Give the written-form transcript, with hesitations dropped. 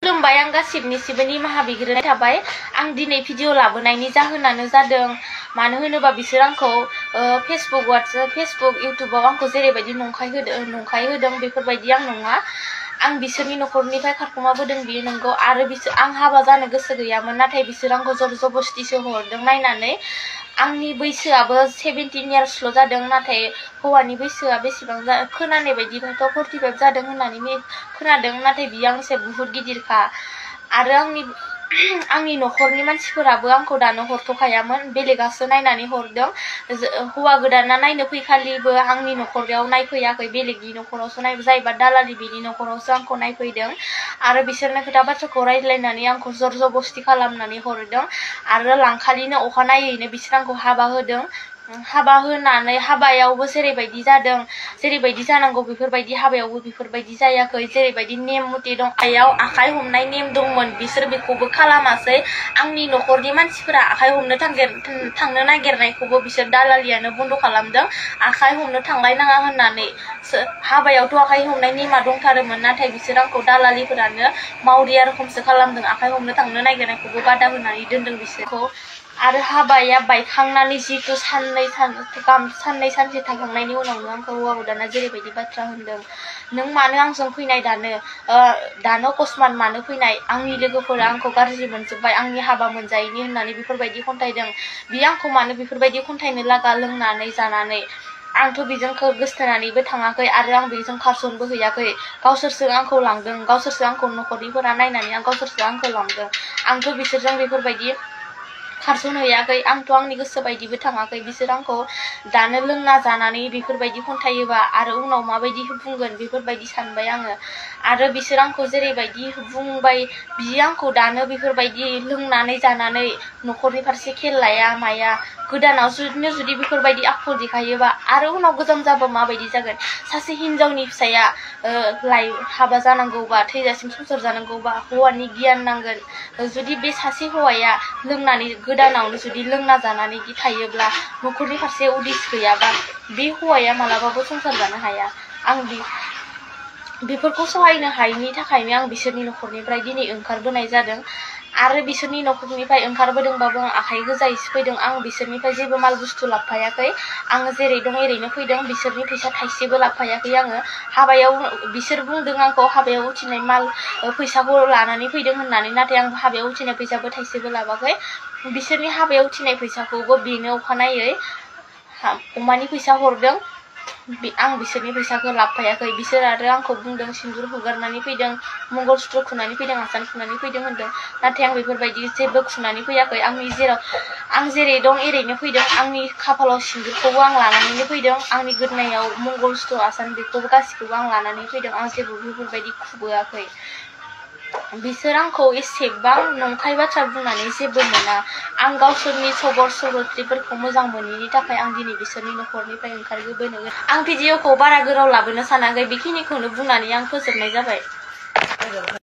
खुलुमबाय आं गासिबनिसिबो निमाहा बिग्रोनाय थाबाय। आं दिनै भिडिअ लाबोनायनि जाहोनानो जादों मानो होनोबा बिसोर आंखौ फेसबुक इउटुबाव आंखौ जेरैबायदि नंखाय होदों बेफोरबायदि आं नङा। आं बिसोरनि नखरनिफ्राय खारखुमाबोदों बियो नंगौ आरो आं हाबा जानो गोसो गैयामोन, नाथाय बिसोर आंखौ जबरदस्तिसो हरदों नायनानै। आंनि बैसोआबो 17 इयार्सल' जादों, नाथाय हौवानि बैसोआ बेसेबां खोनानाय बायदिबाथ' 45 जादों होननानै खोनादों, नाथाय बियो आंनिसाय बुहुत गिदिरखा। आरो आंनि नखरनि मानसिफोराबो आंखौ दानो हरथ'खायामोन, बेलेगासो नायनानै हरदों। हौवा गोदाना नायनो फैखालिबो आंनि नखराव नायफैयाखै, बेलेगनि नखरावसो जायबा दालालि बेनि नखरावसो आंखौ नायफैदों आरो बिसोरनो खोथा बाथ्राखौ रायज्लायनानै आंखौ जबरदस्ति खालामनानै हरदों आरो लांखालिनो अखानायैनो बिसोर आंखौ हाबा होदों। हाबा होनानै हाबायावबो जेरैबायदि जादों, जेरैबायदि जानांगौ बेफोरबायदि हाबायावबो बेफोरबायदि जायाखै। जेरैबायदि नेम मथे दं, आखाइ हमनाय नेम दंमोन, बिसोर बेखौबो खालामासै। आंनि नखरनि मानसिफोरा आखाइ हमनो थांनो नागिरनायखौबो बिसोर दालालियानो बन्द खालामदों, आखाइ हमनो थांलायनाङा होननानै। हाबायावथ' आखाइ हमनाय नेमा दंथारोमोन, नाथाय बिसोर आंखौ दालालिफोरानो मावरिया रोखोमसो खालामदों, आखाइ हमनो थांनो नागिरनायखौबो बादा होनानै दोनदों बिसोरखौ। आरो हाबाया बायखांनानै जिहेतु साननै सानसे थाखांनायनि उनावनो आंखौ हौवा गोदाना जेरैबायदि बाथ्रा होनदों, नों मानो आंजों फैनाय दानो अकस्मात मानो फैनाय, आंनि लोगोफोरा आंखौ गाज्रि मोनजोब्बाय, आंनि हाबा मोनजायैनि होननानै बेफोरबायदि खन्थाइदों। बियो आंखौ मानो बेफोरबायदि खन्थाइनो लागा लोंनानै जानानै। आंथ' बेजों गोसथोनानैबो थाङाखै आरो आं बेजों खारसनबो हैयाखै। गावसोरसो आंखौ लांदों, गावसोरसो आंखौ नखरनिफोरा नायनानै गावसोरसो आंखौ लांदों। आंथ' बिसोरजों बेफोरबायदि खारसनहैयाखै, आंथ' आंनि गोसो बायदिबो थाङाखै। बिसोर आंखौ दानो लोंना जानानै बेफोरबायदि खन्थायोबा आरो उनाव माबायदि बुंगोन बेफोरबायदि सानबाय आङो। आरो बिसोर आंखौ जेरैबायदि बुंबाय, बियो आंखौ दानो बेफोरबायदि लोंनानै जानानै नखरनि फारसे खेल लाया माया। गोदानाव जुदि बेफोरबायदि आखल देखायोबा आरो उनाव गोजाम जाबा माबायदि जागोन। सासे हिनजावनि फिसाया हाबा जानांगौबा, थैजासिम संसार जानांगौबा हौवानि गियान नांगोन। जुदि बे सासे हौवाया लोंनानै गोदानावनो जुदि लोंना जानानै थायोब्ला, नखरनि फारसे उदिस गैयाबा, बे हौवाया मालाबाबो संसार जानो हाया। आं बेफोरखौ सहायनो हायैनि थाखायनो आं बिसोरनि नखरनिफ्राय दिनै ओंखारबोनाय जादों। आरो बिसोरनि नखरनिफ्राय ओंखारबोदोंबाबो आं आखाइ गोजायैसो फैदों। आं बिसोरनिफ्राय जेबो माल बुस्थु लाबोफायाखै, आङो जेरै दं एरैनो फैदों। बिसोरनि फैसा थाइसेबो लाबोफायाखै आङो। हाबायाव बिसोर बुंदों आंखौ हाबायाव उथिनाय फैसाखौ लानानै फैदों होननानै, नाथाय आं हाबायाव उथिनाय फैसाबो थाइसेबो लाबाखै। बिसोरनि हाबायाव उथिनाय फैसाखौबो बेनो अखानायै अमानि फैसा हरदों, आं बिसोरनि फैसाखौ लाबोफायाखै। बिसोर आरो आंखौ बुंदों सिन्दुर हुगारनानै फैदों, मंगलसुत्र खुनानै फैदों, आसान खुनानै फैदों होनदों, नाथाय आं बेफोरबायदि जेबो खुनानै फैयाखै। आं जेरै दं एरैनो फैदों। आंनि खाफालाव सिन्दुरखौबो आं लानानैनो फैदों, आंनि गोदोनायाव मंगलसुत्र आसान बेखौबो गासिखौबो आं लानानै फैदों। आं जेबो बेफोरबायदि खुबोआखै। बिसोर आंखौ एसेबां नंखाय बाथ्रा बुंनानै जेबो मोना। आं गावसोरनि सरिथ्रफोरखौ मोजां मोनैनि थाखाय आं दिनै बिसोरनि नखरनिफ्राय ओंखारबोनो। आं भिडिअखौ बारा गोलाव लाबोनो सानाखै, बेखिनिखौनो बुंनानै आं फोजोबनाय जाबाय।